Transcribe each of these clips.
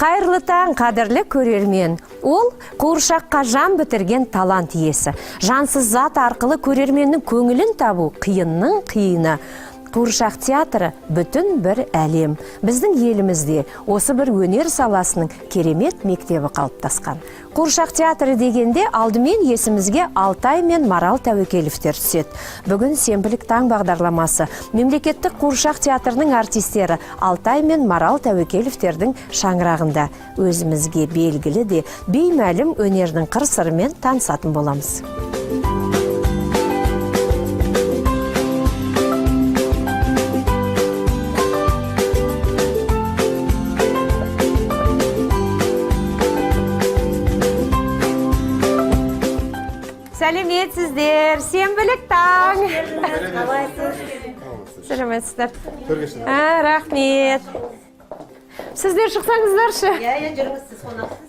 Қайырлы таң, қадірлі көрермен! Ол қуыршаққа жан бітірген талант иесі. Жансыз зат арқылы көрерменнің көңілін табу қиынның қиыны. Қуыршақ театры бүтін бір әлем. Біздің елімізде осы бір өнер саласының керемет мектебі қалыптасқан. Қуыршақ театры дегенде алдымен есімізге Алтай мен Марал Тәуекеловтер түседі. Бүгін «Сенбілік таң» бағдарламасы мемлекеттік қуыршақ театрының артистері Алтай мен Марал Тәуекеловтердің шаңырағында өзімізге белгілі де беймәлім өнердің қыр сырымен танысатын боламыз. Сәлеметсіздер! Сенбілік таң! Сәлеметсіздер! А, рахмет! Сіздер шықсаңыздаршы. Иә, жүріңіз, сіз қонақсыз.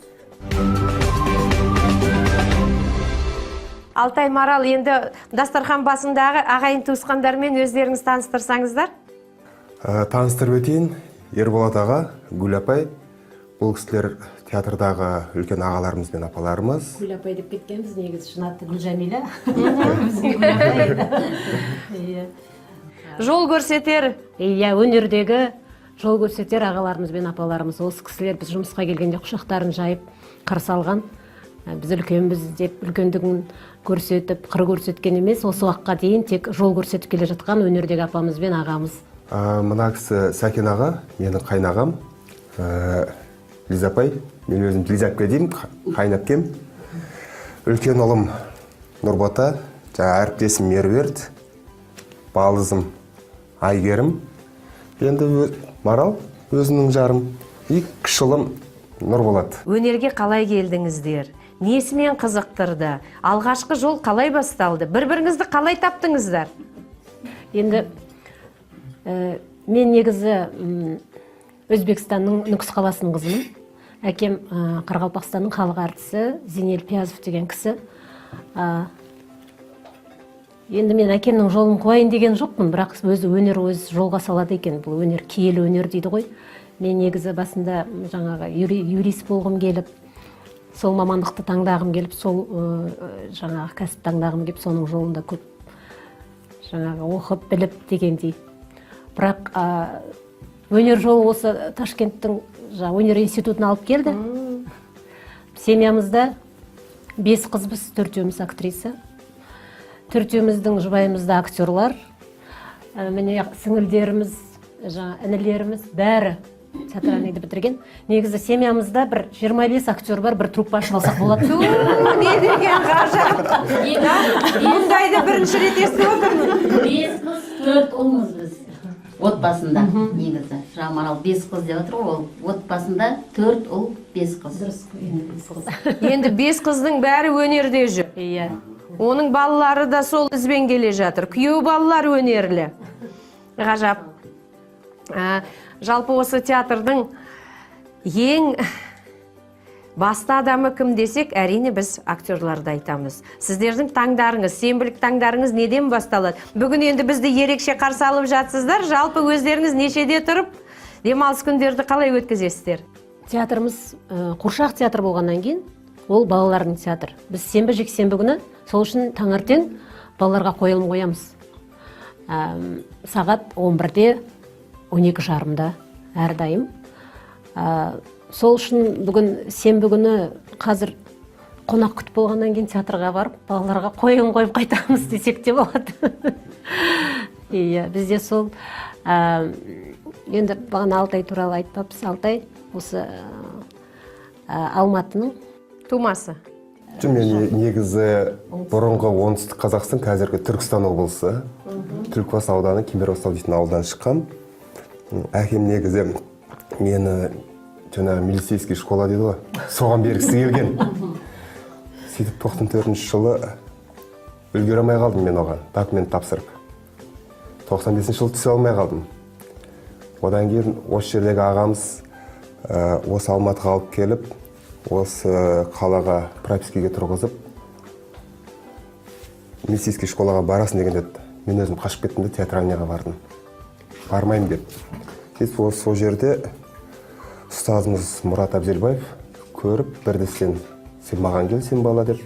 Алтай, Марал, енді дастархан басындағы ағайын туысқандармен өздеріңіз таныстырсаңыздар. Таныстырып өтейін: Ерболат аға, Гүл апай. Бұл кісілер театрдағы үлкен ағаларымыз бен апаларымыз. Гүл апай деп кеткенбіз, негізі шын аты Гүлжәмила. Бізге Гүл апай. Иә. Жол көрсетер. Иә, өнердегі жол көрсетер ағаларымыз бен апаларымыз. Осы кісілер біз жұмысқа келгенде құшақтарын жайып қарсы алған. Біз үлкенбіз деп үлкендігін көрсетіп, қыр көрсеткен емес, осы уақытқа дейін тек жол көрсетіп келе жатқан өнердегі апамыз бен ағамыз. Мына кісі Сәкен аға, менің қайнағам. Лиза апай, мен өзім Лиза әпке деймін, қайынәпкем. Үлкен ұлым Нұрбота, жаңа әріптесім Меруерт, балызым Әйгерім, енді Марал өзімнің жарым, и кіші ұлым Нұрболат. Өнерге қалай келдіңіздер? Несімен қызықтырды? Алғашқы жол қалай басталды? Бір біріңізді қалай таптыңыздар? Енді мен негізі Өзбекстанның Нүкіс қаласының қызымын. Әкем Қарақалпақстанның халық әртісі Зейнел Пиязов деген кісі. Енді мен әкемнің жолын қуайын деген жоқпын, бірақ өзі өнер өзі жолға салады екен. Бұл өнер киелі өнер дейді ғой. Мен негізі басында жаңағы юрист болғым келіп, сол мамандықты таңдағым келіп, сол жаңағы кәсіп таңдағым келіп, соның жолында көп жаңағы оқып біліп дегендей. Бірақ өнер жолы осы Ташкенттің жаңағы өнер институтына алып келді. Семьямызда бес қызбыз, төртеуміз актриса, төртеуміздің жұбайымыз да актерлар. Міне, сіңілдеріміз, жаңа інілеріміз бәрі театральныйды бітірген. Негізі семьямызда бір 25 актер бар, бір труппа ашып алсақ болады. Ту, не деген ғажап! Мұндайды бірінші рет естіп отырмын. Бес қыз, төрт ұлмыз біз отбасында. Негізі жаңа Марал бес қыз деп отыр ғой, ол отбасында төрт ұл, бес қыз. Дұрыс қой, енді бес қыз. Енді бес қыздың бәрі өнерде жүр. Иә. Оның балалары да сол ізбен келе жатыр. Күйеу балалар өнерлі. Ғажап! Жалпы осы театрдың ең басты адамы кім десек, әрине, біз актерларды айтамыз. Сіздердің таңдарыңыз, сенбілік таңдарыңыз неден басталады? Бүгін енді бізді ерекше қарсы алып жатсыздар. Жалпы өздеріңіз нешеде тұрып, демалыс күндерді қалай өткізесіздер? Театрымыз қуыршақ театр болғаннан кейін, ол балалардың театры. Біз сенбі, жексенбі күні сол үшін таңертең балаларға қойылым қоямыз. Сағат 11-де, 12:30-да әрдайым. Сол үшін бүгін сенбі күні қазір қонақ күтіп болғаннан кейін театрға барып, балаларға қойылым қойып қайтамыз десек те болады. Иә, бізде сол. Енді бағана Алтай туралы айтпаппыз. Алтай осы Алматының тумасы. Жоқ, мен негізі бұрынғы Оңтүстік Қазақстан, қазіргі Түркістан облысы, Түлкібас ауданы, Кембербастау дейтін ауылдан шыққам. Әкем негізі мені жаңағы милицейский школа дейді ғой, соған бергісі келген. Сөйтіп 94-жылы үлгере алмай қалдым мен оған документ тапсырып. 95-жылы түсе алмай қалдым. Одан кейін осы жердегі ағамыз осы Алматыға алып келіп, осы қалаға пропискаға тұрғызып, милицейский школаға барасың деген деді. Мен өзім қашып кеттім де, театральныйға бардым, бармаймын деп. Сөйтіп сол жерде Ұстазымыз Мұрат Әбзелбаев көріп, бірде сен маған кел, сен бала деп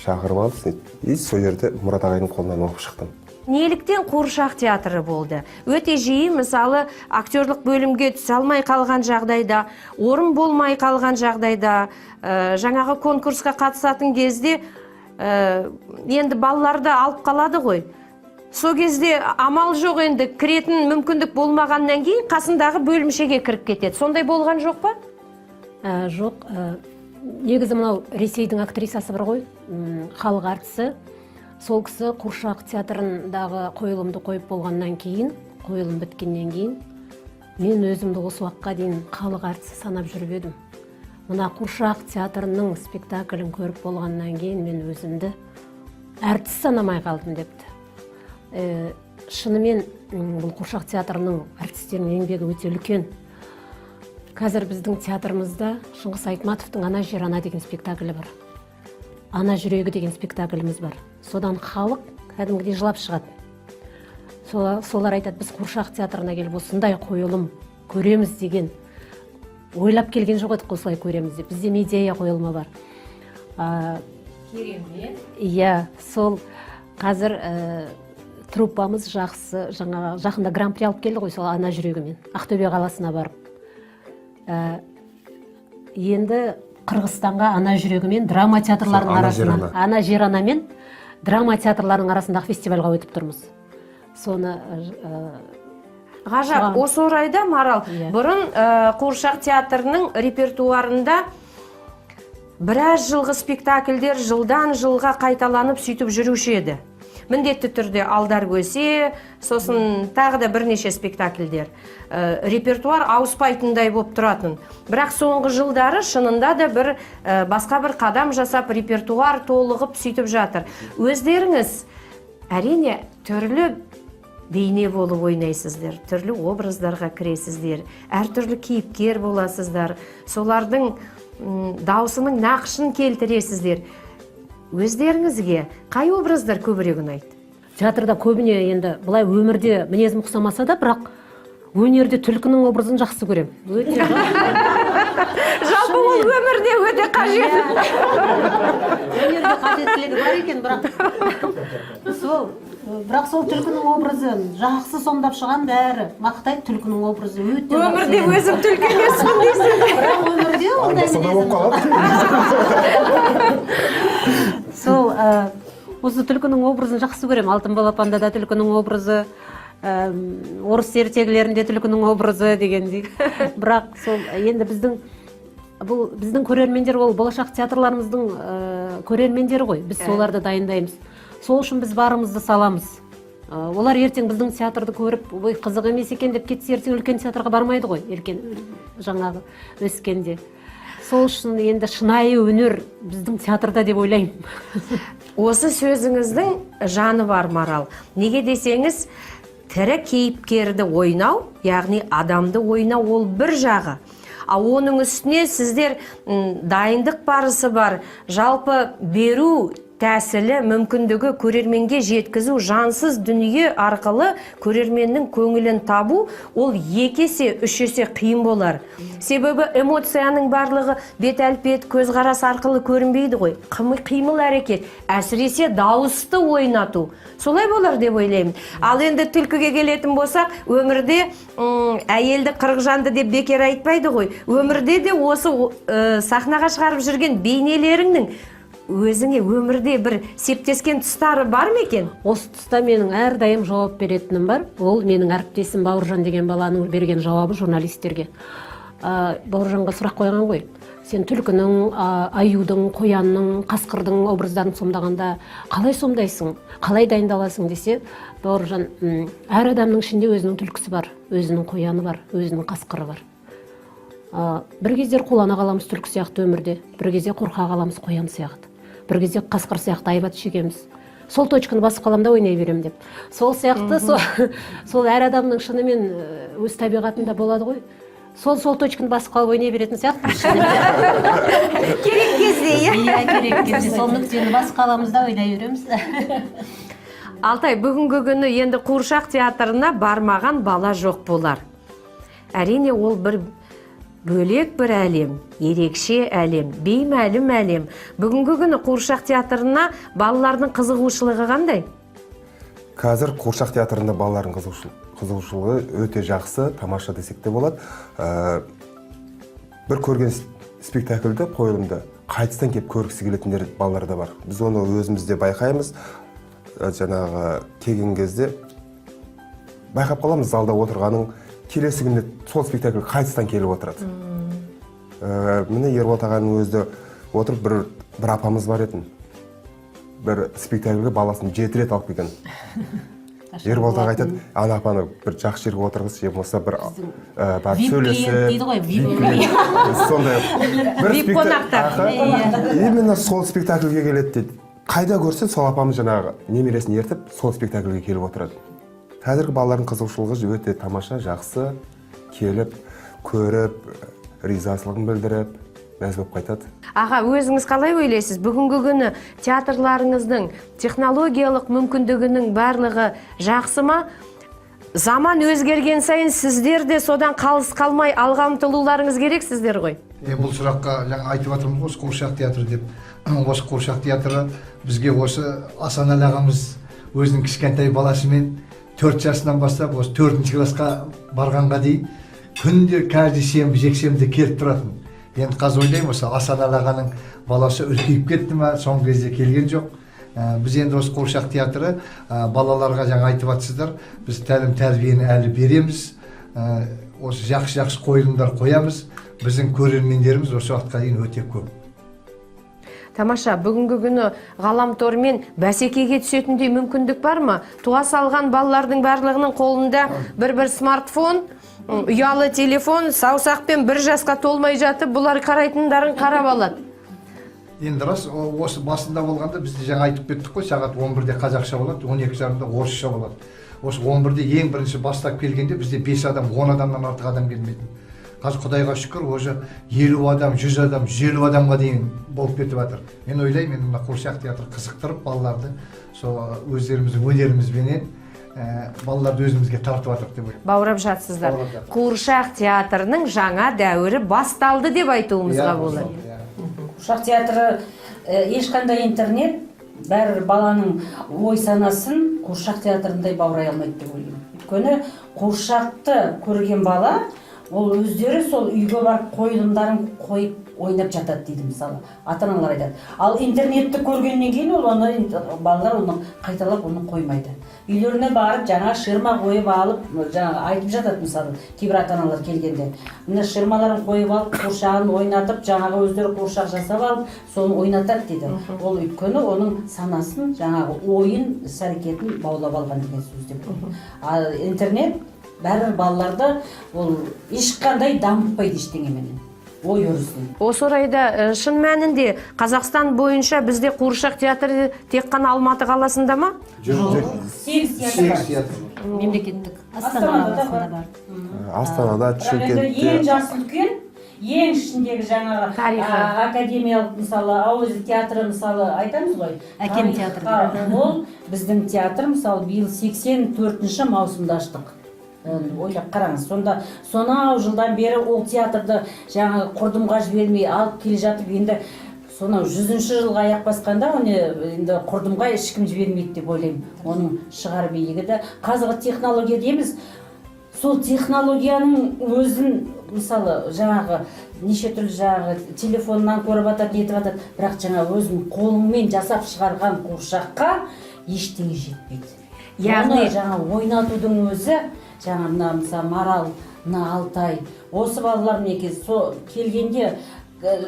шақырып алды. И сол жерде Мұрат ағайдың қолынан оқып шықтым. Неліктен қуыршақ театры болды? Өте жиі, мысалы, актерлық бөлімге түсе алмай қалған жағдайда, орын болмай қалған жағдайда, жаңағы конкурсқа қатысатын кезде, енді балаларды алып қалады ғой. Сол кезде амал жоқ, енді кіретін мүмкіндік болмағаннан кейін қасындағы бөлімшеге кіріп кетеді. Сондай болған жоқ па? Жоқ, негізі мынау Ресейдің актрисасы бар ғой, халық әртісі. Сол кісі қуыршақ театрындағы қойылымды қойып болғаннан кейін, қойылым біткеннен кейін, мен өзімді осы уақытқа дейін халық әртісі санап жүріп едім. Мына қуыршақ театрының спектаклін көріп болғаннан кейін мен өзімді әртіс санамай қалдым депті. Шынымен бұл қуыршақ театрының әртістерінің еңбегі өте үлкен. Қазір біздің театрымызда Шыңғыс Айтматовтың «Ана жер, ана» деген спектаклі бар, «Ана жүрегі» деген спектакліміз бар. Содан халық кәдімгідей жылап шығады. Солар айтады: «Біз қуыршақ театрына келіп осындай қойылым көреміз деген ойлап келген жоқ едік, осылай көреміз деп». Бізде «Медея» қойылымы бар. Керемет. Иә, сол қазір труппамыз жақсы. Жаңа жақында гран-при алып келді ғой сол «Ана жүрегімен» Ақтөбе қаласына барып. Енді Қырғызстанға «Ана жүрегімен» драма театрларының Сол «Ана жер, арасына ана». «Ана жер, анамен» драма театрларының арасындағы фестивальға өтіп тұрмыз. Соны Ғажап. Осы орайда, Марал, бұрын қуыршақ театрының репертуарында біраз жылғы спектакльдер жылдан жылға қайталанып сөйтіп жүруші еді. Міндетті түрде «Алдар көсе», сосын тағы да бірнеше спектакльдер. Репертуар ауыспайтындай болып тұратын. Бірақ соңғы жылдары шынында да бір басқа бір қадам жасап, репертуар толығып сөйтіп жатыр. Өздеріңіз әрине түрлі бейне болып ойнайсыздар, түрлі образдарға кіресіздер, әртүрлі кейіпкер боласыздар, солардың даусының нақышын келтіресіздер. Өздеріңізге қай образдар көбірек ұнайды? Театрда көбіне, енді былай өмірде мінезім ұқсамаса да, бірақ өнерде түлкінің образын жақсы көремін өте. Жалпы ол өмірде өте қажет. Өнерде қажеттілігі бар екен, бірақ сол түлкінің образын жақсы сомдап шығған, бәрі мақтайды, түлкінің образы өте жақсы. Өмірде өзім түлкі емеспін дейсің. Бірақ өмірде ондай Анда-санда мінезім болып қалады. Сол осы түлкінің образын жақсы көремін. «Алтын балапанда» да түлкінің образы, орыс ертегілерінде түлкінің образы дегендей. Бірақ сол енді біздің, бұл біздің көрермендер, ол болашақ театрларымыздың көрермендері ғой. Біз соларды дайындаймыз, сол үшін біз барымызды саламыз. Олар ертең біздің театрды көріп, ой, қызық емес екен деп кетсе, ертең үлкен театрға бармайды ғой, үлкен жаңағы өскенде. Сол үшін енді шынайы өнер біздің театрда деп ойлаймын. Осы сөзіңіздің жаны бар, Марал. Неге десеңіз, тірі кейіпкерді ойнау, яғни адамды ойнау, ол бір жағы. А оның үстіне сіздер дайындық барысы бар, жалпы беру тәсілі, мүмкіндігі, көрерменге жеткізу, жансыз дүние арқылы көрерменнің көңілін табу, ол екі есе, үш есе қиын болар. Себебі эмоцияның барлығы бет әлпет, көзқарас арқылы көрінбейді ғой. Қимыл әрекет, әсіресе дауысты ойнату. Солай болар деп ойлаймын. Ал енді түлкіге келетін болсақ, өмірде әйелді қырық жанды деп бекер айтпайды ғой. Өмірде де осы сахнаға шығарып жүрген бейнелеріңнің өзіңе өмірде бір септескен тұстары бар ма екен? Осы тұста менің әрдайым жауап беретінім бар. Ол менің әріптесім Бауыржан деген баланың берген жауабы журналистерге. Бауыржанға сұрақ қойған ғой: сен түлкінің, аюдың, қоянның, қасқырдың образдарын сомдағанда қалай сомдайсың, қалай дайындаласың десе, Бауыржан: «Әр адамның ішінде өзінің түлкісі бар, өзінің қояны бар, өзінің қасқыры бар. Бір кездер қулана қаламыз түлкі сияқты өмірде, бір кезде қорқа қаламыз қоян сияқты, бір кезде қасқыр сияқты айбат шегеміз. Сол точканы басып қаламын да ойнай беремін», — деп. Сол сияқты сол әр адамның шынымен өз табиғатында болады ғой. Сол точканы басып қалып ойнай беретін сияқтымыз. Керек кезде, иә. Иә, керек кезде сол нүктені басып қаламыз да ойнай береміз. Алтай, бүгінгі күні енді қуыршақ театрына бармаған бала жоқ болар. Әрине, ол бір Бөлек бір әлем, ерекше әлем, беймәлім әлем. Бүгінгі күні қуыршақ театрына балалардың қызығушылығы қандай? Қазір қуыршақ театрында балалардың қызығушылығы өте жақсы, тамаша десек те болады. Бір көрген спектакльді, қойылымды қайтыстан келіп көргісі келетіндер балалар да бар. Біз оны өзіміз де байқаймыз. Жаңағы келген кезде байқап қаламыз, залда отырғанын, келесі күні сол спектакль қайтыстан келіп отырады. Міне, Ерболат ағаның өзі де отырып, бір апамыз бар етін, бір спектакльге баласын 7 рет алып келген. Ерболат аға айтады: «Ана апаны бір жақсы жерге отырғыз, же болмаса бір барып VIP сөйлесіп». клиент дейді ғой, VIP. VIP клиент. Сондай бір VIP қонақтар. Аха. Именно сол спектакльге келеді дейді. Қайда көрсе, сол апамыз жаңағы немересін ертіп, сол спектакльге келіп отырады. Қазіргі балалардың қызығушылығы өте тамаша, жақсы. Келіп көріп, ризашылығын білдіріп, мәз болып қайтады. Аға, өзіңіз қалай ойлайсыз, бүгінгі күні театрларыңыздың технологиялық мүмкіндігінің барлығы жақсы ма? Заман өзгерген сайын сіздер де содан қалыс қалмай алға ұмтылуларыңыз керексіздер ғой. Бұл сұраққа жаңа айтып жатырмыз ғой, осы қуыршақ театры деп. Осы қуыршақ театры бізге осы Асанәлі ағамыз өзінің кішкентай баласымен 4 жасынан бастап осы төртінші классқа барғанға дейін күнде, каждый сенбі, жексенбіде келіп тұратын. Енді қазір ойлаймын, осы Асанәлі ағаның баласы үлкейіп кетті ма, соңғы кезде келген жоқ. Біз енді осы қуыршақ театры балаларға, жаңа айтып жатсыздар, біз тәлім тәрбиені әлі береміз. Осы жақсы жақсы қойылымдар қоямыз. Біздің көрермендеріміз осы уақытқа дейін өте көп. Тамаша. Бүгінгі күні ғаламтормен бәсекеге түсетіндей мүмкіндік бар ма? Туа салған балалардың барлығының қолында бір бір смартфон, ұялы телефон, саусақпен 1 жасқа толмай жатып бұлар қарайтындарын қарап алады. Енді рас, осы басында болғанда бізде, жаңа айтып кеттік қой, сағат 11-де қазақша болады, 12:30-да орысша болады. Осы 11-де ең бірінші бастап келгенде бізде 5 адам, 10 адамнан артық адам келмейтін. Қазір, құдайға шүкір, уже 50 адам, 100 адам, 150 адамға дейін болып кетіп жатыр. Мен ойлаймын, енді мына қуыршақ театры қызықтырып балаларды, сол өздеріміздің өнерімізбенен балаларды өзімізге тартып жатырық деп ойлаймын. Баурап жатсыздар. Баурап жатыр. Қуыршақ театрының жаңа дәуірі басталды деп айтуымызға болады. Иә. Қуыршақ театры, ешқандай интернет бәрібір баланың ой санасын қуыршақ театрындай баурай алмайды деп ойлаймын. Өйткені қуыршақты көрген бала ол өздері сол үйге барып қойылымдарын қойып ойнап жатады дейді, мысалы, ата аналар айтады. Ал интернетті көргеннен кейін ол оны балалар оны қайталап, оны қоймайды. Үйлеріне барып жаңа ширма қойып алып, жаңа айтып жатады, мысалы, кейбір ата аналар келгенде, міне, ширмаларын қойып алып, қуыршағын ойнатып, жаңағы өздері қуыршақ жасап алып, соны ойнатады дейді. Ол өйткені оның санасын, жаңағы ойын, іс әрекетін баулап алған деген сөз деп ойлаймын. Ал интернет бәрібір балаларды ол ешқандай дамытпайды ештеңеменен ой өрісін. Осы орайда, шын мәнінде Қазақстан бойынша бізде қуыршақ театры тек қана Алматы қаласында ма? Жоқ. Сегіз театр бар. Сегіз театр. Мемлекеттік Астана Астанада да қаласында бар. бар. Астанада, Бірақ енді ең Шымкентте. жасы үлкен, ең ішіндегі жаңағы Тарихы. Академиялық, мысалы, Әуезов театры, мысалы, айтамыз ғой. Әкем Тарихқа театры. Ол біздің театр, мысалы, биыл 84-ші маусымда аштық. Енді ойлап қараңыз, сонда сонау жылдан бері ол театрды жаңағы құрдымға жібермей алып келе жатып, енді сонау 100-ші жылға аяқ басқанда, оны енді құрдымға ешкім жібермейді деп ойлаймын. Оның шығар биігі де қазіргі технология дейміз, сол технологияның өзін, мысалы, жаңағы неше түрлі жаңағы телефоннан көріп жатады, нетіп жатады, бірақ жаңа өзің қолыңмен жасап шығарған қуыршаққа ештеңе жетпейді. Яғни- Оны жаңа ойнатудың өзі, жаңа мына, мысалы, Марал, мына Алтай, осы балалар, мінекей, со келгенде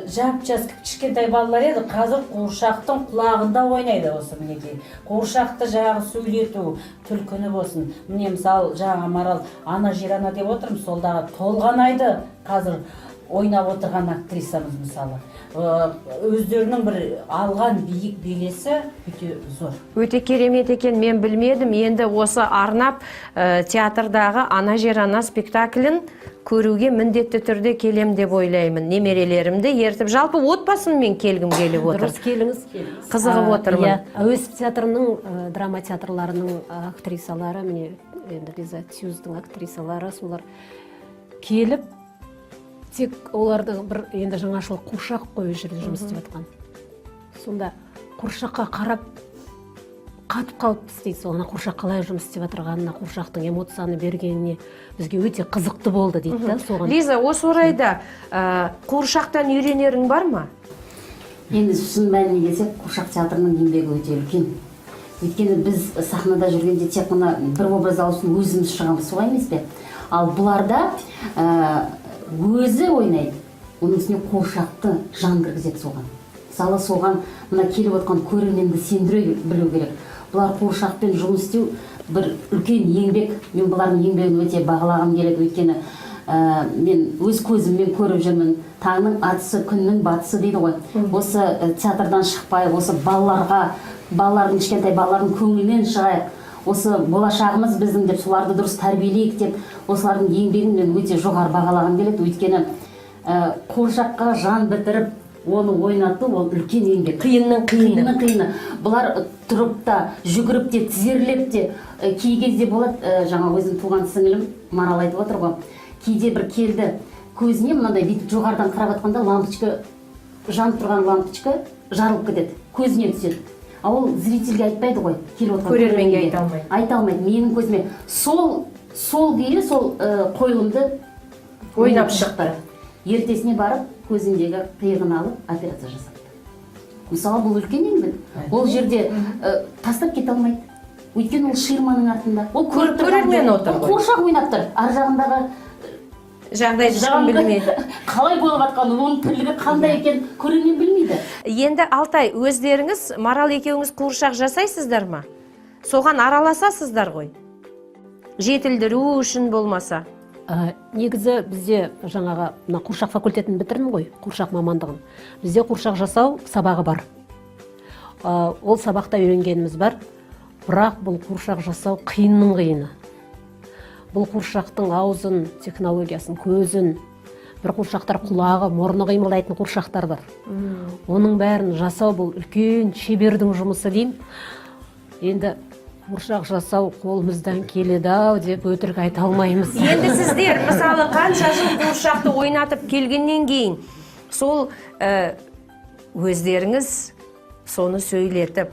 жап жас кішкентай балалар еді, қазір қуыршақтың құлағында ойнайды. Осы, мінекей, қуыршақты жаңағы сөйлету, түлкіні болсын, міне, мысалы, жаңа Марал «Ана жер ана» деп отырмын, сол дағы Толғанайды қазір ойнап отырған актрисамыз, мысалы, өздерінің бір алған биік белесі өте зор. Өте керемет екен, мен білмедім. Енді осы арнап театрдағы «Ана жер ана» спектаклін көруге міндетті түрде келем деп ойлаймын. Немерелерімді ертіп, жалпы отбасыммен келгім келіп отыр. Дұрыс, келіңіз. Қызығып отырмын. Иә, Әуезов театрының, драма театрларының актрисалары, міне, енді Лиза Тюздің актрисалары, солар келіп Тек олардың бір енді жаңашыл қуыршақ қой, ол жерде жұмыс істеп жатқан. Сонда қуыршаққа қарап қатып қалыппыз дейді. Сол ана қуыршақ қалай жұмыс істеп жатырғанына, қуыршақтың эмоцияны бергеніне бізге өте қызықты болды дейді да соған. Лиза, осы орайда қуыршақтан үйренерің бар ма? Енді шын мәніне келсек, қуыршақ театрының еңбегі өте үлкен. Өйткені біз сахнада жүргенде тек қана бір образ алу үшін өзіміз шығамыз, солай емес пе? Ал бұларда өзі ойнайды, оның үстіне қуыршақты жан кіргізеді соған. Мысалы, соған мына келіп отқан көрерменді сендіре білу керек. Бұлар қуыршақпен жұмыс істеу бір үлкен еңбек. Мен бұлардың еңбегін өте бағалағым келеді, өйткені мен өз көзіммен көріп жүрмін. Таңның атысы, күннің батысы дейді ғой. Осы театрдан шықпай, осы балаларға, балалардың, кішкентай балалардың көңілінен шығайық, осы болашағымыз біздің деп, соларды дұрыс тәрбиелейік деп, осылардың еңбегін мен өте жоғары бағалағым келеді. Өйткені қуыршаққа жан бітіріп, оны ойнату — ол үлкен еңбек. Қиынның қиыны. Қиынның қиыны. Бұлар тұрып та, жүгіріп те, тізерлеп те, кей кезде болады, жаңа өзім туған сіңілім Марал айтып отыр ғой, кейде бір келді, көзіне мынандай бүйтіп жоғарыдан қарап жатқанда лампочка, жанып тұрған лампочка жарылып кетеді, көзіне түседі. А ол зрительге айтпайды ғой, келіп отырған Көрерменге айта алмайды. Айта алмайды. Менің көзіме сол күйі сол қойылымды ойнап шықты. Ертесіне барып көзіндегі қиығын алып, операция жасатты. Мысалы, бұл үлкен еңбек. Ол жерде тастап кете алмайды, өйткені ол ширманың артында, ол көріп тұрған Көрермен жоқ. отыр Ол ғой. қуыршақ ойнап тұр, ар жағындағы жағдайды ешкім білмейді. Қалай болып жатқанын, оның тірлігі қандай екенін көрермен білмейді. Енді, Алтай, өздеріңіз, Марал екеуіңіз қуыршақ жасайсыздар ма? Соған араласасыздар ғой, жетілдіру үшін болмаса. Негізі бізде жаңағы мына қуыршақ факультетін бітірдім ғой, қуыршақ мамандығын. Бізде қуыршақ жасау сабағы бар. Ол сабақта үйренгеніміз бар, бірақ бұл қуыршақ жасау қиынның қиыны. Бұл қуыршақтың аузын, технологиясын, көзін, бір қуыршақтар құлағы, мұрны қимылдайтын қуыршақтар бар. Оның бәрін жасау — бұл үлкен шебердің жұмысы деймін. Енді қуыршақ жасау қолымыздан келеді ау деп өтірік айта алмаймыз. Енді сіздер, мысалы, қанша жыл қуыршақты ойнатып келгеннен кейін сол өздеріңіз соны сөйлетіп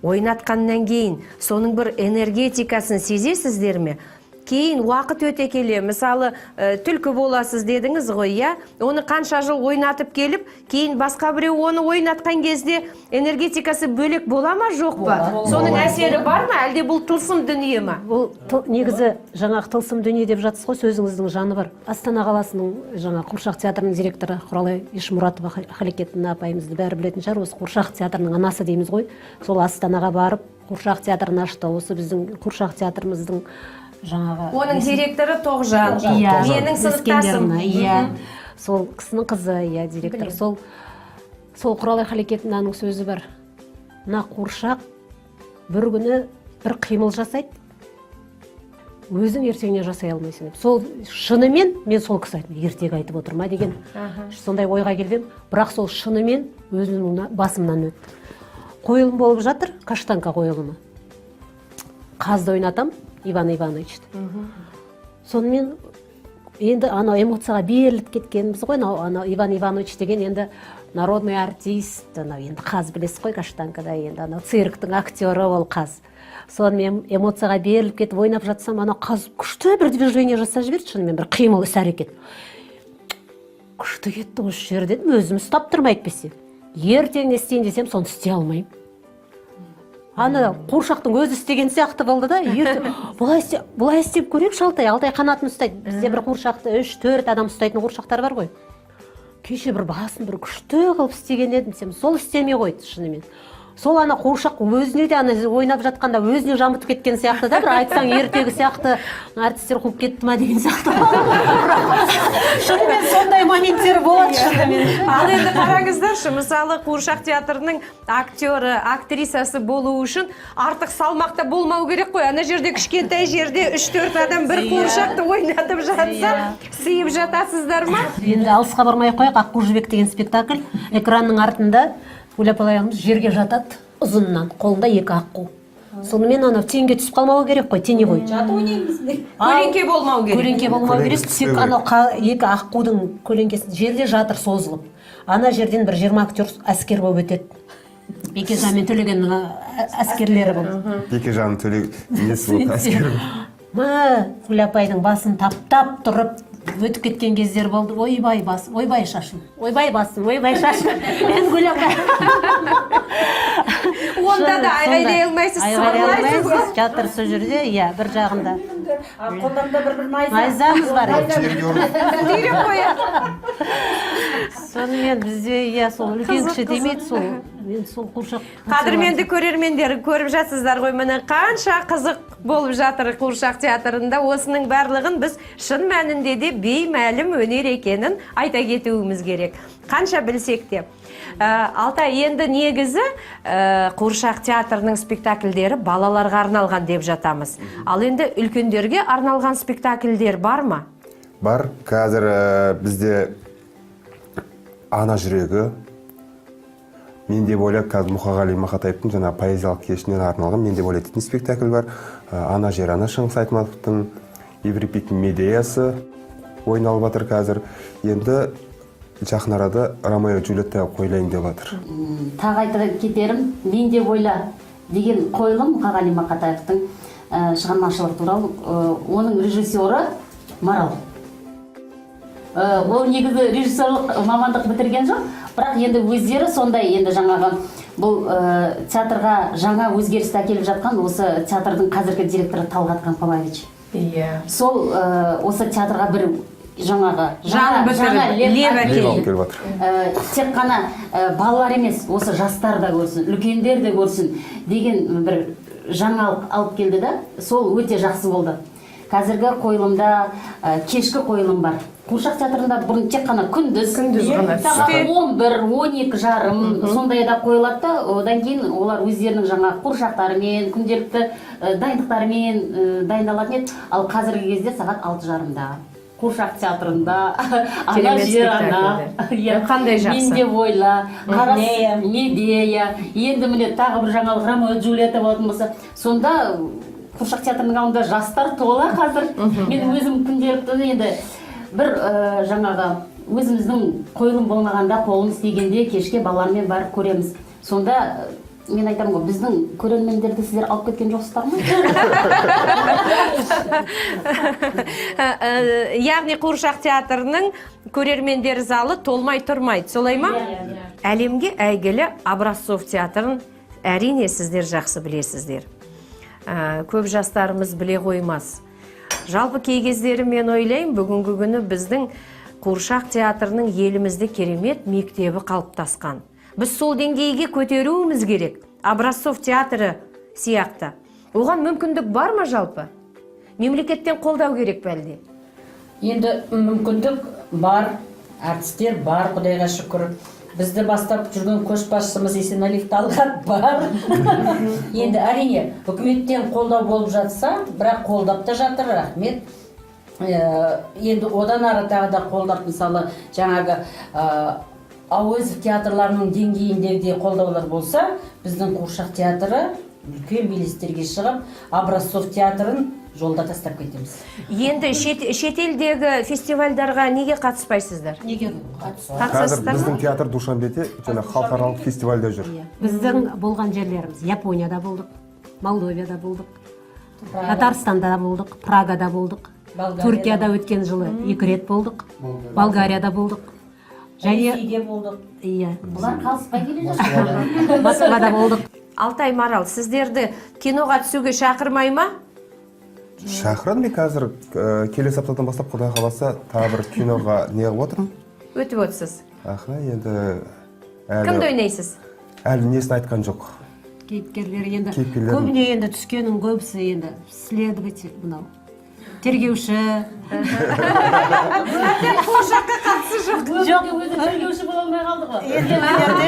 ойнатқаннан кейін соның бір энергетикасын сезесіздер ме? Кейін уақыт өте келе, мысалы, түлкі боласыз дедіңіз ғой, иә? Оны қанша жыл ойнатып келіп, кейін басқа біреу оны ойнатқан кезде энергетикасы бөлек бола ма, жоқ па? Соның әсері бар ма, әлде бұл тылсым дүние ма? Бұл негізі жаңағы тылсым дүние деп жатсыз ғой, сөзіңіздің жаны бар. Астана қаласының жаңа қуыршақ театрының директоры Құралай Ешмұратова Халикетовна апайымызды бәрі білетін шығар. Осы қуыршақ театрының анасы дейміз ғой. Сол Астанаға барып қуыршақ театрын ашты. Осы біздің қуыршақ театрымыздың жаңағы Оның директоры Тоғжан, иә, менің сыныптасым. Ескендеровна, иә, сол кісінің қызы, иә, директор. Сол Құралай Халикетовнаның сөзі бар: мына қуыршақ бір күні бір қимыл жасайды, өзің ертеңіне жасай алмайсың деп. Сол шынымен мен сол кісі айттым, ертегі айтып отыр ма деген сондай ойға келіп едім, бірақ сол шынымен өзімнің басымнан өтті. Қойылым болып жатыр, «Каштанка» қойылымы, қазды ойнатам, Иван Ивановичті. Сонымен енді анау эмоцияға беріліп кеткенбіз ғой. Анау Иван Иванович деген енді народный артист, анау енді қаз, білесіз ғой, «Каштанкада» енді анау цирктің актері ол қаз. Сонымен эмоцияға беріліп кетіп ойнап жатсам, анау қаз күшті бір движение жасап жіберді, шынымен бір қимыл, іс әрекет күшті кетті осы жерде дедім, өзім ұстап тұрмын. Әйтпесе ертең не істейін десем, соны істей алмаймын. Ана қуыршақтың өзі істеген сияқты болды да. Ертең былай істе, былай істеп көрейікші, Алтай, Алтай қанатын ұстайды. Бізде бір қуыршақты үш төрт адам ұстайтын қуыршақтар бар ғой. Кеше бір басын бір күшті қылып істеген едім десем, сол істемей қойды. Шынымен сол ана қуыршақ өзіне де ана ойнап жатқанда өзіне жамытып кеткен сияқты да. Бір айтсаң, ертегі сияқты, әртістер қуып кетті ма деген сияқты. Бірақ шынымен сондай моменттер болады шынымен. Ал енді қараңыздаршы, мысалы, қуыршақ театрының актері, актрисасы болу үшін артық салмақта болмау керек қой. Ана жерде, кішкентай жерде үш төрт адам бір қуыршақты ойнатып жатса, сыйып жатасыздар ма? Енді алысқа бармай ақ қояйық. «Аққу жібек» деген спектакль, экранның артында Гүл апалайымыз жерге жатады ұзыннан, қолында екі аққу. Сонымен анау теньге түсіп қалмау керек қой, теневой. Жатып ойнаймыз. Көлеңке болмау керек. Көлеңке болмау керек. Көлеңкесі Тек түспеу анау екі аққудың көлеңкесі жерде жатыр созылып. Ана жерден бір 20 актер әскер болып өтеді. Бекежан мен Төлегеннің әскерлері болып. Бекежан, Төле несі болып, әскер. Мә, Гүл апайдың басын таптап тұрып өтіп кеткен кездер болды. Ойбай бас, ойбай шашым, ойбай басым, ойбай шашым. Мен, Гүл апай. Онда да айғайлай алмайсыз, Айғайлай сыбырлайсыз ғой. алмайсыз, жатыр сол жерде, иә, бір жағында. А қолдарында бір бір найза. Найзамыз бар. Жерге ұрып. Түйреп қояды. Сонымен бізде, иә, сол үлкен Қызық, кіші қызық. демейді сол. Енді сол қуыршақ. Қадірменді көрермендер, көріп жатсыздар ғой, міне, қанша қызық болып жатыр қуыршақ театрында. Осының барлығын біз шын мәнінде де беймәлім өнер екенін айта кетуіміз керек, қанша білсек те. Алтай, енді негізі қуыршақ театрының спектакльдері балаларға арналған деп жатамыз. Ал енді үлкендерге арналған спектакльдер бар ма? Бар. Қазір бізде «Ана жүрегі», «Мен деп ойла», қазір Мұқағали Мақатаевтың жаңағы поэзиялық кешіне арналған «Мен деп ойла» дейтін спектакль бар. «Ана жер ана», Шыңғыс Айтматовтың Еврипидтің «Медеясы» ойналып жатыр қазір. Енді жақын арада «Ромео Джульетта» қойылайын деп жатыр. Тағы айта кетерім, «Мен деп ойла» деген қойылым Мұқағали Мақатаевтың шығармашылығы туралы, оның режиссері Марал. Ол негізі режиссерлық мамандық бітірген жоқ, бірақ енді өздері сондай, енді жаңағы бұл театрға жаңа өзгерісті әкеліп жатқан осы театрдың қазіргі директоры Талғат Қамқабаевич. Сол осы театрға бір жаңағы Жан бітіріп, жаңа леп леп Леп әкелді. алып келіп жатыр. Тек қана балалар емес, осы жастар да көрсін, үлкендер де көрсін деген бір жаңалық алып келді да, сол өте жақсы болды. Қазіргі қойылымда кешкі қойылым бар. Қуыршақ театрында бұрын тек қана күндіз. Күндіз ғана, Сағат түсте. 11, 12:30 сондайда қойылады да, одан кейін олар өздерінің жаңа қуыршақтарымен, күнделікті дайындықтарымен дайындалатын еді. Ал қазіргі кезде сағат 6:30-да қуыршақ театрында «Ана Керемет жер ана». спектакльдер. Иә. Қандай жақсы. «Мен деп ойла», қара «Медея». «Медея». Енді міне, тағы бір жаңалық, «Ромео Джульетта» болатын болса, сонда қуыршақ театрының алдында жастар тола қазір. Мен өзім күнделікті енді бір жаңағы өзіміздің қойылым болмағанда, қолымыз тигенде кешке балалармен барып көреміз. Сонда мен айтамын ғой: «Біздің көрермендерді сіздер алып кеткен жоқсыздар ма?» Яғни қуыршақ театрының көрермендер залы толмай тұрмайды, солай ма? Әлемге әйгілі Образцов театрын, әрине, сіздер жақсы білесіздер. Көп жастарымыз біле қоймас. Жалпы кей кездері мен ойлаймын, бүгінгі күні біздің қуыршақ театрының елімізде керемет мектебі қалыптасқан. Біз сол деңгейге көтеруіміз керек, Образцов театры сияқты. Оған мүмкіндік бар ма жалпы? Мемлекеттен қолдау керек пе әлде? Енді мүмкіндік бар, әртістер бар, құдайға шүкір. Бізді бастап жүрген көшбасшымыз Есеналиев Талғат бар. Енді, әрине, үкіметтен қолдау болып жатса, бірақ қолдап та жатыр, рахмет. Енді одан ары тағы да қолдап, мысалы, жаңағы Әуезов театрларының деңгейіндегідей қолдаулар болса, біздің қуыршақ театры үлкен белестерге шығып, Образцов театрын жолда тастап кетеміз. Енді шетелдегі фестивальдарға неге қатыспайсыздар? Неге? Қазір Қатысасыздар ма? біздің театр Душанбеде және халықаралық фестивальде жүр. Біздің болған жерлеріміз: Японияда болдық, Молдовияда болдық, Татарстанда болдық, Прагада болдық. Болгарияда. Түркияда өткен жылы екі рет болдық, Болгарияда болдық және Ресейде болдық. Иә. Бұлар қалыспай келе жатыр. Москвада болдық. Алтай, Марал, сіздерді киноға түсуге шақырмай ма? Шақырады. Мен қазір келесі аптадан бастап, құдай қаласа, тағы бір киноға не қылып отырмын. Өтіп отырсыз. Аха, енді әлі Кімді ойнайсыз? Әлі несін айтқан жоқ. Кейіпкерлер енді Кейіпкерлерін. көбіне енді түскеннің көбісі енді следователь, мынау тергеуші. Қуыршаққа қатысы жоқ. Жоқ, өзі тергеуші бола алмай қалды ғой. Енді өнерде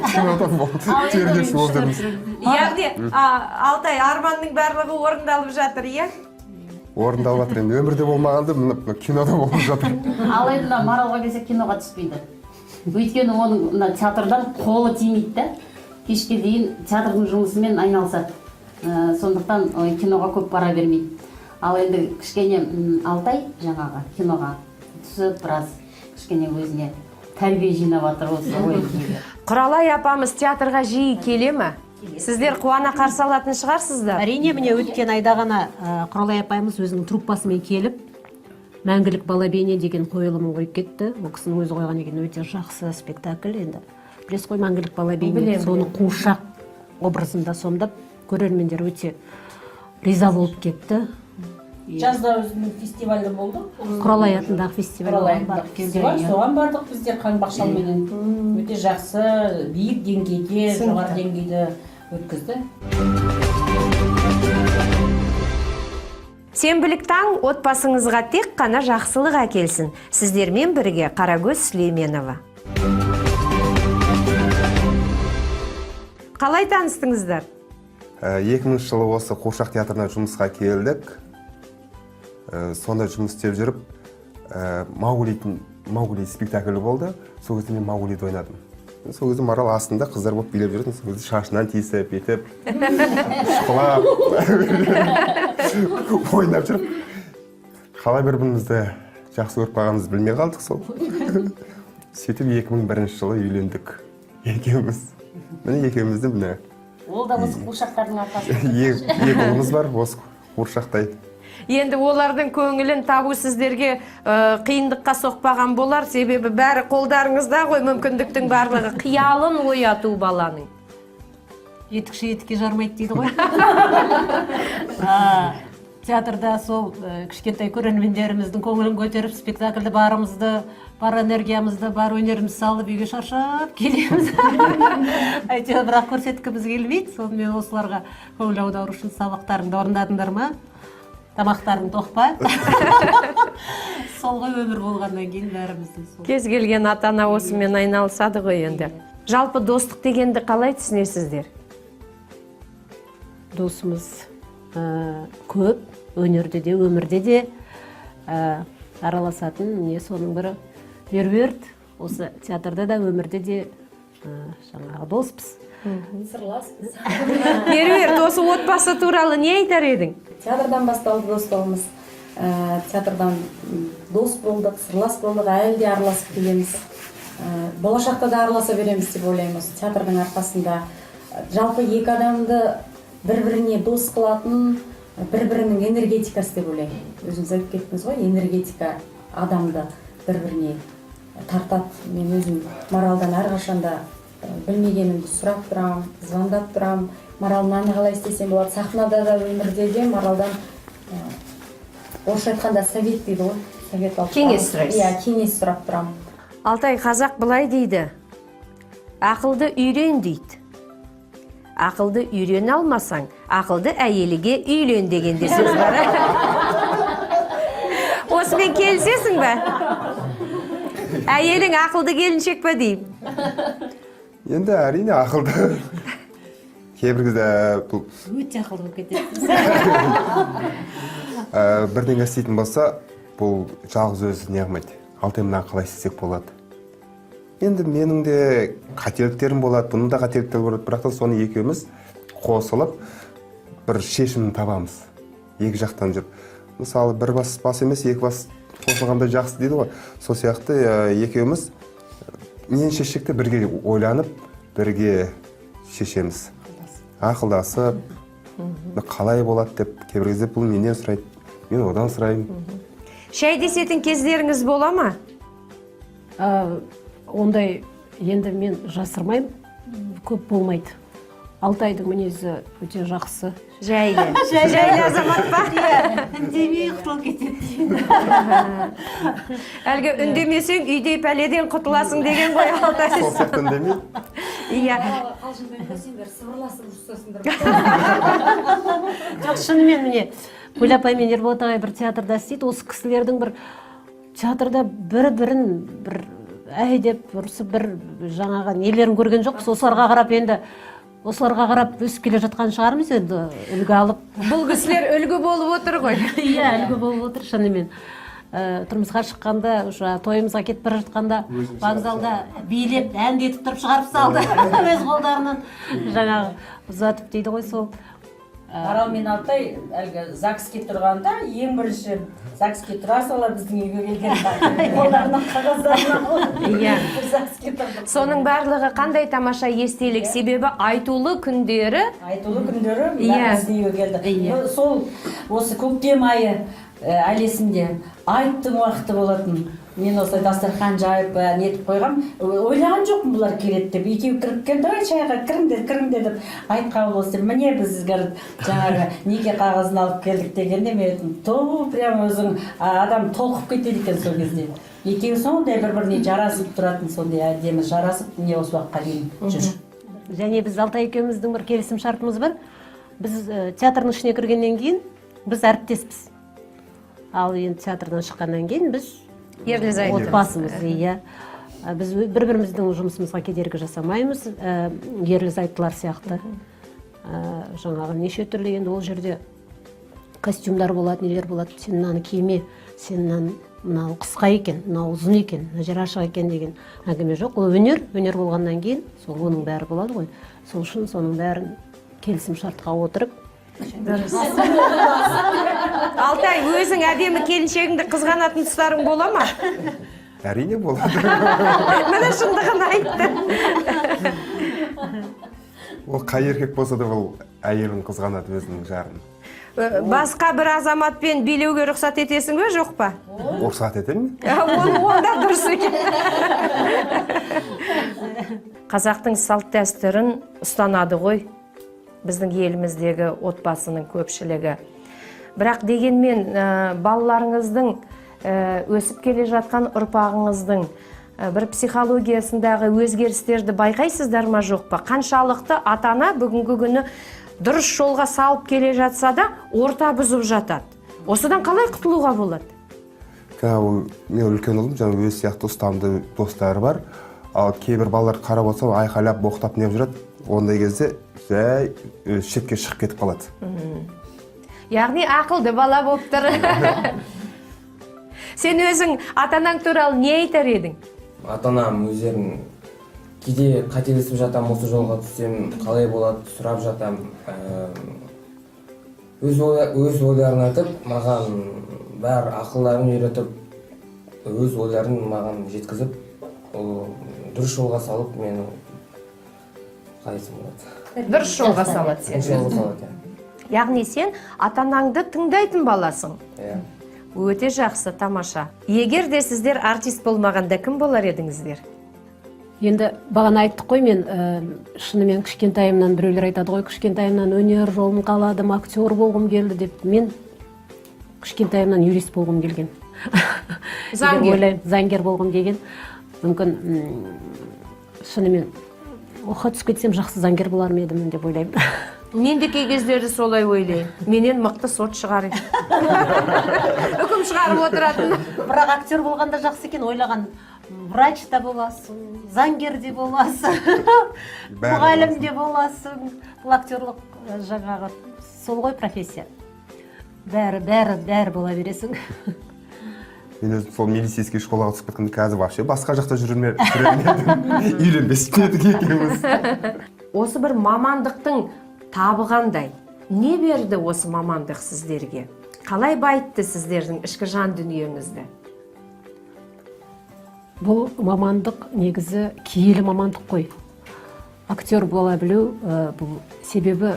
Кинодан болды, тергеуші болып жүрміз. Яғни Алтай, арманның барлығы орындалып жатыр, иә? Орындалып жатыр. Енді өмірде болмағанды мына кинода болып жатыр. Ал енді мына Маралға келсек, киноға түспейді, өйткені оның мына театрдан қолы тимейді да, кешке дейін театрдың жұмысымен айналысады. Сондықтан киноға көп бара бермейді. Ал енді кішкене Алтай жаңағы киноға түсіп, біраз кішкене өзіне тәрбие жинап жатыр осы ой. Құралай апамыз театрға жиі келе ме? Сіздер қуана қарсы алатын шығарсыздар. Әрине, міне, өткен айда ғана Құралай апайымыз өзінің труппасымен келіп, «Мәңгілік бала бейне» деген қойылымын қойып кетті. Ол кісінің өзі қойған екен, өте жақсы спектакль. Енді білесіз ғой, «Мәңгілік бала бейне». Білемін. Соны қуыршақ образында сомдап, көрермендер өте риза болып кетті. Жазда өзінің фестивалі болды. Құралай атындағы фестиваль. Құралай Оған атындағы барып келді, фестиваль, иә. соған бардық біз де Қаңбақшалменен. Өте жақсы, биік деңгейде, жоғары деңгейде өткізді. Сенбілік таң отбасыңызға тек қана жақсылық әкелсін. Сіздермен бірге Қарагөз Сүлейменова. Қалай таныстыңыздар? 2000 жылы осы қуыршақ театрына жұмысқа келдік. Сонда жұмыс істеп жүріп, Маугли спектаклі болды. Сол кезде мен Мауглиді ойнадым. Сол кезде Марал астында қыздар болып билеп жүретін. Сол кезде шашынан тиісіп, бүйтіп шұқылап ойнап жүріп, қалай бір бірімізді жақсы көріп қалғанымызды білмей қалдық сол. Сөйтіп 2001 жылы үйлендік екеуміз. Міне, екеуміздің, міне, Ол да осы қуыршақтардың арқасында. екі ұлымыз бар осы қуыршақтай. Енді олардың көңілін табу сіздерге қиындыққа соқпаған болар, себебі бәрі қолдарыңызда ғой, мүмкіндіктің барлығы. Қиялын ояту баланың. Етікші етікке жармайды дейді ғой. Театрда сол кішкентай көрермендеріміздің көңілін көтеріп, спектакльді барымызды, бар энергиямызды, бар өнерімізді салып, үйге шаршап келеміз әйтеуір, бірақ көрсеткіміз келмейді. Сонымен осыларға көңіл аудару үшін: «Сабақтарыңды орындадыңдар ма, тамақтарың тоқ па?» Сол ғой, өмір болғаннан кейін бәріміздің сол. Кез келген ата ана осымен айналысады ғой енді. Жалпы достық дегенді қалай түсінесіздер? Досымыз көп, өнерде де, өмірде де араласатын. Міне, соның бірі Меруерт. Осы театрда да, өмірде де жаңағы доспыз. Сырласпыз. Меруерт, осы отбасы туралы не айтар едің? Театрдан басталды достығымыз. Театрдан дос болдық, сырлас болдық, әлі де араласып келеміз. Болашақта да араласа береміз деп ойлаймын осы театрдың арқасында. Жалпы екі адамды бір біріне дос қылатын бір бірінің энергетикасы деп ойлаймын. Өзіңіз айтып кеттіңіз ғой, энергетика адамды бір біріне тартады. Мен өзім Маралдан әрқашанда білмегенімді сұрап тұрамын, звондап тұрамын: «Марал, мынаны қалай істесем болады?» Сахнада да, өмірде де Маралдан, орысша айтқанда, совет дейді ғой, совет алып Кеңес тұрамын. Сұрайсыз. Иә, кеңес сұрап тұрамын. Алтай, қазақ былай дейді: «Ақылды үйрен», – дейді. «Ақылды үйрене алмасаң, ақылды әйелге үйлен» деген де сөз бар. Осымен келісесің бе? Әйелің ақылды келіншек пе деймін. Енді әрине, ақылды. Кейбір кезде бұл Өте ақылды болып кетеді. Бірдеңе істейтін болса, бұл жалғыз өзі не қылмайды: «Алтай, мынаны қалай істесек болады?» Енді менің де қателіктерім болады, бұның да қателіктері болады, бірақ та соны екеуміз қосылып бір шешімін табамыз екі жақтан жүріп. Мысалы, бір бас бас емес, екі бас қосылғанда жақсы дейді ғой. Сол сияқты екеуміз нені шешсек те, бірге ойланып, бірге шешеміз, ақылдасып, қалай болады деп. Кейбір кезде бұл менен сұрайды, мен одан сұраймын. Шай десетін кездеріңіз бола ма? Ондай енді мен жасырмаймын, көп болмайды. Алтайдың мінезі өте жақсы. Жайлы, жайлы азамат па? Үндемей құтылып кетеді. Әлгі «үндемесең, үйде пәледен құтыласың» деген ғой, Алтай. Сол сияқты үндемейді. Иә. Қалжыңдаймын да, сендер сыбырласып ұрысасыңдар. Жоқ, шынымен, міне, Гүл апай мен Ерболат ағай бір театрда істейді. Осы кісілердің бір театрда бір бірін бір әй деп ұрысып, бір жаңағы нелерін көрген жоқпыз. Осыларға қарап, енді осыларға қарап өсіп келе жатқан шығармыз енді, үлгі алып. Бұл кісілер үлгі болып отыр ғой. Иә, үлгі болып отыр шынымен. Тұрмысқа шыққанда, уже тойымызға кетіп бара жатқанда, вокзалда билеп, әндетіп тұрып шығарып салды өз қолдарынан, жаңағы ұзатып дейді ғой сол. Арал мен Алтай әлгі ЗАГСке тұрғанда, ең бірінші ЗАГСке тұра сала біздің үйге келген, қолдарына қағаздарын алып, ЗАГСке тұрдық. Соның барлығы қандай тамаша естелік, себебі айтулы күндері. Айтулы күндері біздің үйге келді. Сол осы көктем айы, әлі есімде, айттың уақыты болатын. Мен осылай дастархан жайып, нетіп қойғам, ойлаған жоқпын бұлар келеді деп. Екеуі кіріп келді: «Ой, шайға кіріңдер, кіріңдер», — деп. «Айт қабыл болсын», — деп. «Міне, біз говорит, жаңағы неке қағазын алып келдік», — дегенде, мен айттым: «Ту, прям өзің, адам толқып кетеді екен сол кезде». Екеуі сондай бір біріне жарасып тұратын, сондай әдемі жарасып, міне, осы уақытқа дейін жүр. Және біз Алтай екеуміздің бір келісім шартымыз бар. Біз театрдың ішіне кіргеннен кейін біз әріптеспіз, ал енді театрдан шыққаннан кейін біз ерлі зайыптымыз. Отбасымыз, иә. Біз бір біріміздің жұмысымызға кедергі жасамаймыз, ерлі зайыптылар сияқты. Жаңағы неше түрлі енді ол жерде костюмдар болады, нелер болады: «Сен мынаны киме, сен мынаны, мынау қысқа екен, мынау ұзын екен, мына жері ашық екен» деген әңгіме жоқ. Ол өнер, өнер болғаннан кейін сол оның бәрі болады ғой. Сол үшін соның бәрін келісім шартқа отырып. Алтай, өзің әдемі келіншегіңді қызғанатын тұстарың бола ма? Әрине, болады. Міне, шындығын айтты. Ол қай еркек болса да, ол әйелін қызғанады, өзінің жарын. Басқа бір азаматпен билеуге рұқсат етесің бе, жоқ па? Рұқсат етемін. Онда дұрыс екен. Қазақтың салт дәстүрін ұстанады ғой біздің еліміздегі отбасының көпшілігі. Бірақ дегенмен балаларыңыздың, өсіп келе жатқан ұрпағыңыздың бір психологиясындағы өзгерістерді байқайсыздар ма, жоқ па? Қаншалықты ата ана бүгінгі күні дұрыс жолға салып келе жатса да, орта бұзып жатады. Осыдан қалай құтылуға болады? Жаңағы ол мен үлкен ұлым жаңа өзі сияқты ұстамды достары бар. Ал кейбір балалар, қарап отырсам, айқайлап, боқтап не жүреді. Ондай кезде жай өзі шетке шығып кетіп қалады. Яғни ақылды бала болып тұр. Сен өзің ата анаң туралы не айтар едің? Ата анам өздерін, кейде қателесіп жатамын, осы жолға түссем қалай болады, сұрап жатамын. Өз ойларын айтып, маған бәр ақылдарын үйретіп, өз ойларын маған жеткізіп, ол дұрыс жолға салып, мені, қалай айтсам болады? Дұрыс жолға салады Дұрыс сені. жолға салады, иә. Яғни сен ата анаңды тыңдайтын баласың. Иә. Өте жақсы, тамаша. Егер де сіздер артист болмағанда, кім болар едіңіздер? Енді бағана айттық қой, мен шынымен кішкентайымнан, біреулер айтады ғой, кішкентайымнан өнер жолын қаладым, актер болғым келді деп. Мен кішкентайымнан юрист болғым келген. Заңгер. Ойлаймын, заңгер болғым келген. Мүмкін, шынымен оқуға түсіп кетсем, жақсы заңгер болар ма едім деп ойлаймын. Мен де кей кездері солай ойлаймын, менен мықты сот шығар еді, үкім шығарып отыратын. Бірақ актер болғанда жақсы екен. Ойлаған, врач та боласың, заңгер де боласың, Бәрі. мұғалім де боласың. Бұл актерлық жаңағы сол ғой профессия, бәрі, бәрі, бәрі бола бересің. Мен өзім сол милицейский школаға түсіп кеткенде, қазір вообще басқа жақта жүрер ме едім, үйленбес пе едік екеуміз. Осы бір мамандықтың табы қандай? Не берді осы мамандық сіздерге? Қалай байытты сіздердің ішкі жан дүниеңізді? Бұл мамандық негізі киелі мамандық қой, актер бола білу. Бұл себебі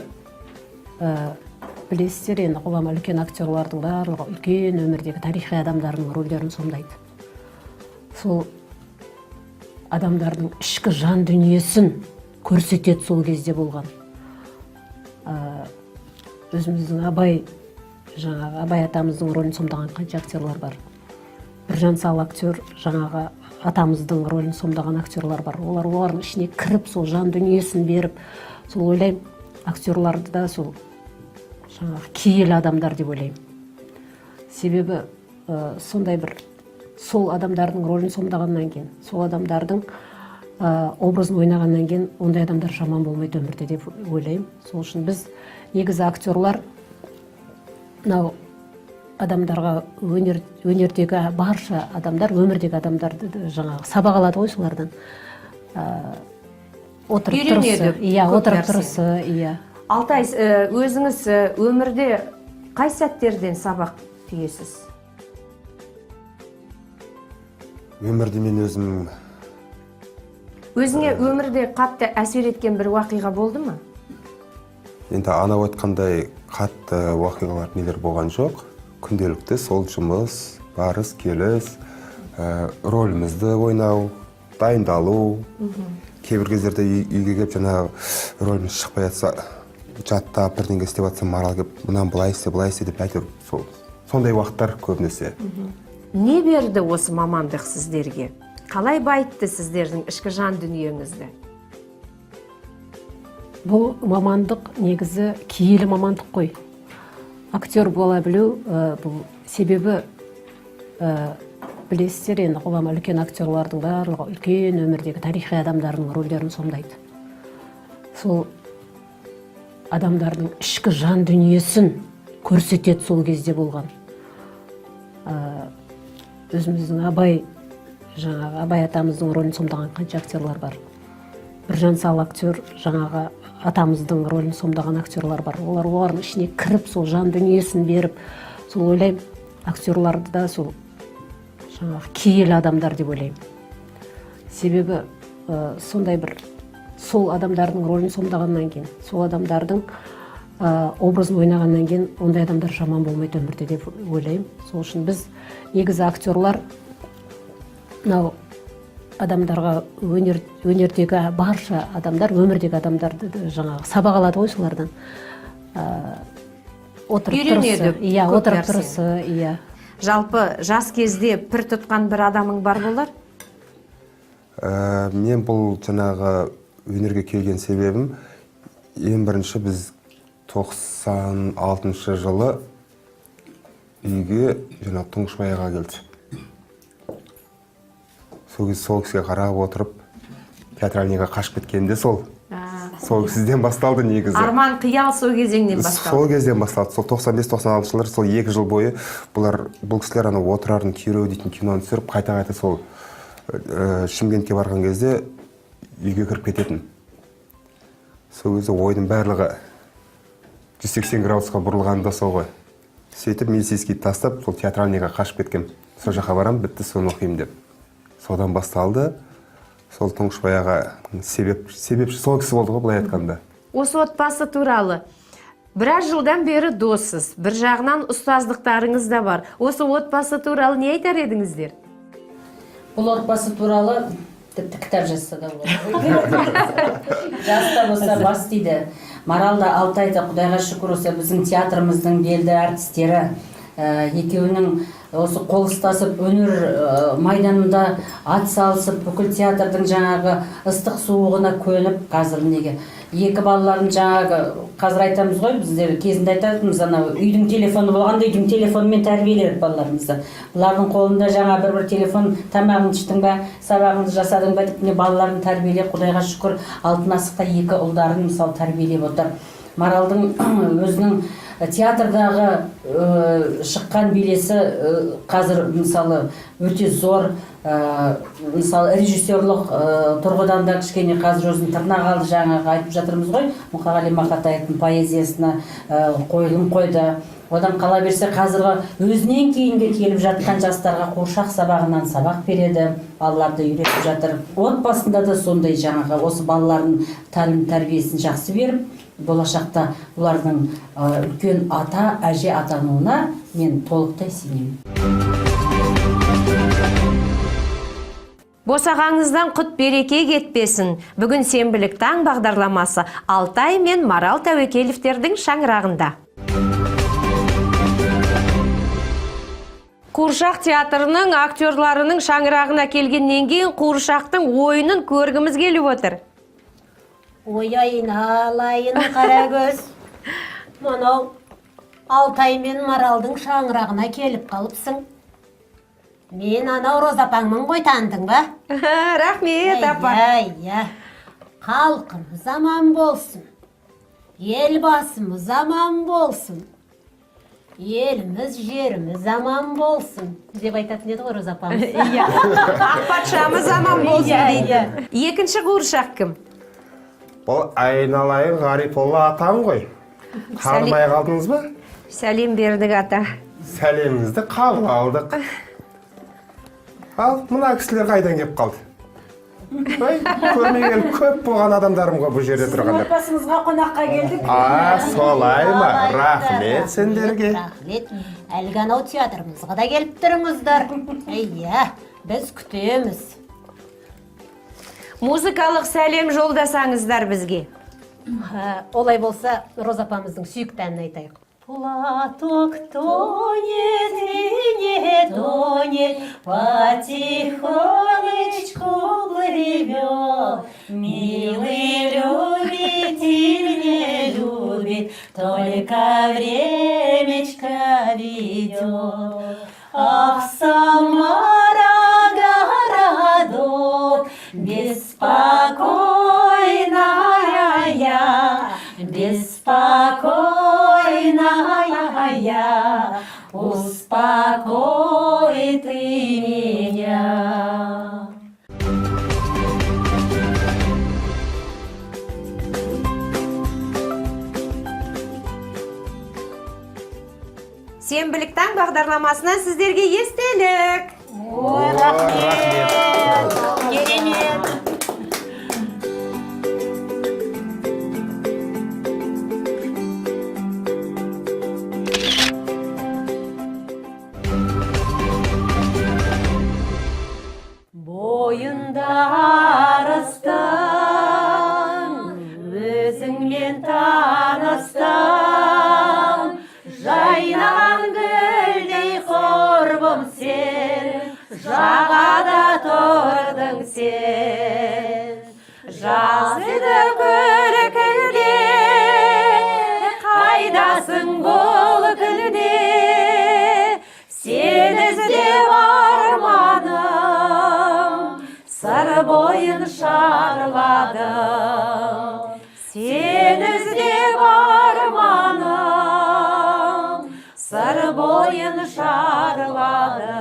білесіздер енді, ғұлама үлкен актерлардың барлығы үлкен өмірдегі тарихи адамдардың рөлдерін сомдайды. Сол адамдардың ішкі жан дүниесін көрсетеді сол кезде болған. Өзіміздің Абай, жаңағы Абай атамыздың рөлін сомдаған қанша актерлар бар, Біржан сал актер, жаңағы атамыздың рөлін сомдаған актерлар бар. Олар олардың ішіне кіріп, сол жан дүниесін беріп. Сол ойлаймын, актерларды да сол жаңағы киелі адамдар деп ойлаймын. Себебі сондай бір сол адамдардың рөлін сомдағаннан кейін, сол адамдардың образын ойнағаннан кейін, ондай адамдар жаман болмайды өмірде деп ойлаймын. Сол үшін біз негізі актерлар мынау адамдарға, өнердегі барша адамдар өмірдегі адамдарды жаңағы сабақ алады ғой солардан. Отырып Үйренеді тұрысы, иә, көп отырып нәрсе. тұрысы, иә. Алтай, өзіңіз өмірде қай сәттерден сабақ түйесіз? Өмірде мен өзім Өзіңе өмірде қатты әсер еткен бір уақиға болды ма? Енді анау айтқандай қатты уақиғалар, нелер болған жоқ. Күнделікті сол жұмыс, барыс келіс, рөлімізді ойнау, дайындалу. Кейбір кездерде үйге келіп, жаңағы рөліміз шықпай жатса, жаттап бірдеңе істеп жатсам, Марал келіп: «Мынаны былай істе, былай істе», – деп, әйтеуір сол сондай уақыттар көбінесе. Не берді осы мамандық сіздерге? Қалай байытты сіздердің ішкі жан дүниеңізді? Бұл мамандық негізі киелі мамандық қой, актер бола білу. Бұл себебі білесіздер енді, ғұлама үлкен актерлардың барлығы үлкен өмірдегі тарихи адамдардың рөлдерін сомдайды. Сол адамдардың ішкі жан дүниесін көрсетеді сол кезде болған. Өзіміздің Абай, жаңағы Абай атамыздың рөлін сомдаған қанша актерлар бар, Біржан Сал актер, жаңағы атамыздың рөлін сомдаған актерлар бар. Олар олардың ішіне кіріп, сол жан дүниесін беріп, сол ойлаймын, актерларды да сол жаңағы киелі адамдар деп ойлаймын. Себебі сондай бір сол адамдардың рөлін сомдағаннан кейін, сол адамдардың образын ойнағаннан кейін, ондай адамдар жаман болмайды өмірде деп ойлаймын. Сол үшін біз негізі актерлар мынау адамдарға, өнердегі барша адамдар өмірдегі адамдарды жаңағы сабақ алады ғой солардан. Отырып Үйренеді тұрысы, иә, көп отырып нәрсені. тұрысы, иә. Жалпы жас кезде пір тұтқан бір адамың бар болар? Мен бұл жаңағы өнерге келген себебім, ең бірінші біз 96 жылы үйге жаңағы Тұңғышбай аға келді. Сол кезде сол кісіге қарап отырып, театральныйға қашып кеткенде сол кісіден басталды негізі. Арман, қиял сол кезеңнен басталды. Сол кезден басталды. Сол 95-96 жылдар, сол 2 жыл бойы бұлар, бұл кісілер анау «Отырардың күйреуі» дейтін киноны түсіріп, қайта қайта сол Шымкентке барған кезде үйге кіріп кететін. Сол кезде ойдың барлығы 180 градусқа бұрылғаны да сол ғой. Сөйтіп милицейскийді тастап, сол театральныйға қашып кеткем. Сол жаққа барамын, бітті, соны оқимын деп. Содан басталды. Сол Тұңғышбай аға себепші сол кісі болды ғой, былай айтқанда. Осы отбасы туралы: біраз жылдан бері доссыз, бір жағынан ұстаздықтарыңыз да бар. Осы отбасы туралы не айтар едіңіздер? Бұл отбасы туралы тіпті кітап жазса да болады. Жас та болса, бас дейді. Марал да, Алтай да, құдайға шүкір, осы біздің театрымыздың белді әртістері. Екеуінің осы қол ұстасып, өнер майданында ат салысып, бүкіл театрдың жаңағы ыстық суығына көніп, қазір неге екі балаларын жаңағы қазір айтамыз ғой, біздер кезінде айтатынбыз, анау үйдің телефоны болғанда, үйдің телефонымен тәрбиеледік балаларымызды. Бұлардың қолында жаңа бір бір телефон, тамағыңды іштің ба, сабағыңды жасадың ба деп, міне, балаларын тәрбиелеп, құдайға шүкір, алтын асықта екі ұлдарын, мысалы, тәрбиелеп отыр. Маралдың өзінің театрдағы шыққан белесі қазір, мысалы, өте зор. Мысалы, режиссерлық тұрғыдан да кішкене қазір өзін тырнақ алды. Жаңағы айтып жатырмыз ғой, Мұқағали Мақатаевтың поэзиясына қойылым қойды. Одан қала берсе, қазіргі өзінен кейінгі келіп жатқан жастарға қуыршақ сабағынан сабақ береді, балаларды үйретіп жатыр. Отбасында да сондай жаңағы осы балалардың тәлім тәрбиесін жақсы беріп, болашақта бұлардың үлкен ата әже атануына мен толықтай сенемін. Босағаңыздан құт береке кетпесін. Бүгін «Сенбілік таң» бағдарламасы Алтай мен Марал Тәуекеловтердің шаңырағында. Қуыршақ театрының актерларының шаңырағына келгеннен кейін қуыршақтың ойынын көргіміз келіп отыр. Ой, айналайын қарагөз, мынау Алтай мен Маралдың шаңырағына келіп қалыпсың. Мен анау Роза апаңмын ғой, таныдың ба? Рахмет, апа. Иә, иә, халқымыз аман болсын, елбасымыз аман болсын, еліміз, жеріміз аман болсын деп айтатын еді ғой Роза апамыз. Иә. Ақ патшамыз аман болсын Иә, дейді. Екінші қуыршақ кім? Бұл айналайын Ғарифолла атам ғой. Танымай қалдыңыз ба? Сәлем бердік, ата. Сәлеміңізді қабыл алдық. Ал мына кісілер қайдан келіп қалды? Ой, көрмегелі көп болған адамдарым ғой бұл жерде тұрғандар. Отбасыңызға қонаққа келдік. А, солай ма? Рахмет сендерге. Рахмет. Әлгі анау театрымызға да келіп тұрыңыздар. Иә, біз күтеміз. Музыкалық сәлем жолдасаңыздар бізге. Олай болса, Роза апамыздың сүйікті әнін айтайық. Платок тонет и не тонет, потихонечку плывет. Милый любит или не любит, только времечко ведет. Ах, Самара, городок, беспокойная я, беспокойная я, успокой ты меня. Сенбілік таң бағдарламасынан сіздерге естелік. Ой, рахмет! Керемет! Бойында арыстан, өзіңмен таныстым, жайнаған гүлдей құрбым сен, жағада тұрдың сен. Жаз еді күркілде, қайдасың бұл күнде? Сені іздеп арманым Сыр бойын шарладым. Сені іздеп арманым Сыр бойын шарладым.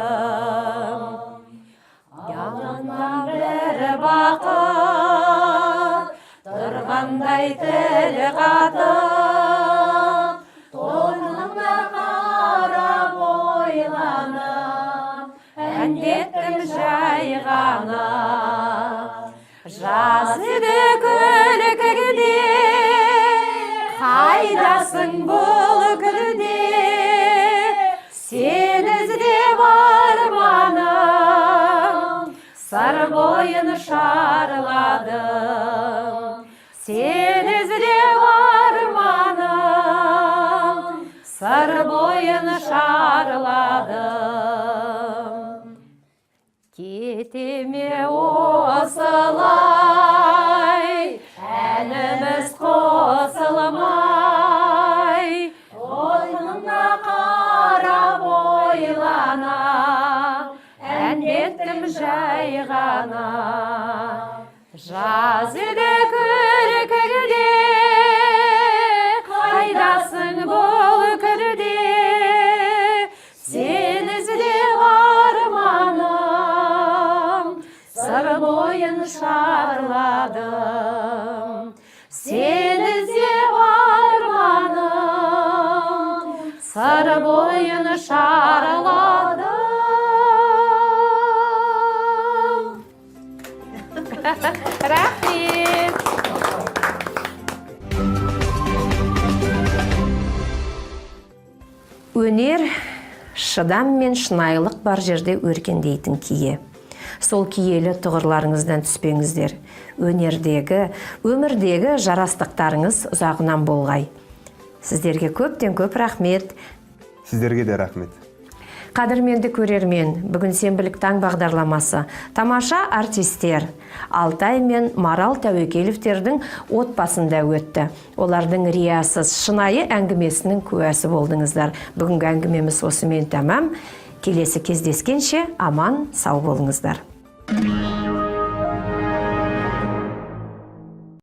Яланда бір бақыт тұрғандай тіл қатып, Торғынға қарап ойланып, әндеттім жай ғана. Жаз еді күлкіңде, қайдасың бұл күнде? Сені іздеп арманым Сыр бойын шарладым. Сені іздеп арманым Сыр бойын шарладым. Кете ме осылай әніміз қосылмай, Отыңа қарап ойлана, әндеттім жай ғана. Жаз еді күркілде, қайдасың бұл күнде? Сені іздеп арманым Сыр бойын шарладым. Сені іздеп арманым Сыр бойын шарладым. Рахмет. Өнер шыдам мен шынайылық бар жерде өркендейтін кие. Сол киелі тұғырларыңыздан түспеңіздер. Өнердегі, өмірдегі жарастықтарыңыз ұзағынан болғай. Сіздерге көптен көп рахмет. Сіздерге де рахмет. Қадірменді көрермен, бүгін сенбілік таң бағдарламасы тамаша артистер Алтай мен Марал Тәуекеловтердің отбасында өтті. Олардың риясыз шынайы әңгімесінің куәсі болдыңыздар. Бүгінгі әңгімеміз осымен тәмам. Келесі кездескенше аман сау болыңыздар.